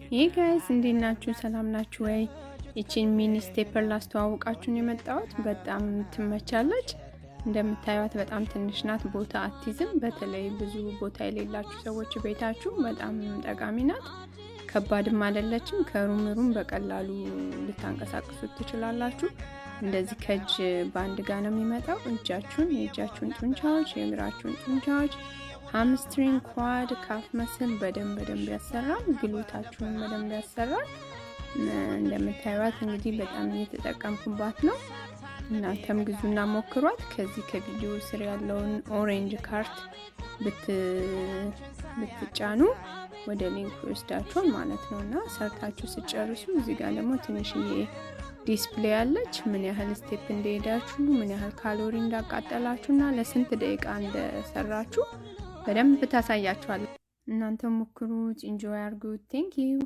Hey guys፣ እንዴት ናችሁ? ሰላም ናችሁ ወይ? ይቺን mini stepper ላስተዋውቃችሁ ነው የመጣሁት። በጣም ትመቻለች። እንደምታዩት በጣም ትንሽ ናት፣ ቦታ አትይዝም። በተለይ ብዙ ቦታ የሌላችሁ ሰዎች ቤታችሁ በጣም ጠቃሚ ናት። ከባድም አይደለችም። ከ room room በቀላሉ ልታንቀሳቅሱት ትችላላችሁ። እንደዚህ ከእጅ በአንድ ጋር ነው የሚመጣው። እጃችሁን፣ የእጃችሁን ጡንቻዎች፣ የእግራችሁን ጡንቻዎች፣ hamstring፣ quad፣ calf muscle በደንብ በደንብ ያሰራል። Glute ኣችሁን በደንብ ያሰራል። እንደምታዩት እንግዲህ በጣም እየተጠቀምኩባት ነው። እናንተም ግዙና ሞክሯት። ከዚህ ከቪዲዮ ስር ያለውን orange cart ብትጫኑ ወደ link ኡ ይወስዳችኋል ማለት ነው። እና ሰርታችሁ ስትጨርሱ እዚህ ጋር ደግሞ ትንሽዬ display አለች። ምን ያህል step እንደሄዳችሁ፣ ምን ያህል ካሎሪ እንዳቃጠላችሁ እና ለስንት ደቂቃ እንደሰራችሁ በደንብ ታሳያችኋለች። እናንተ ሞክሩት፣ enjoy አርጉት። Thank you.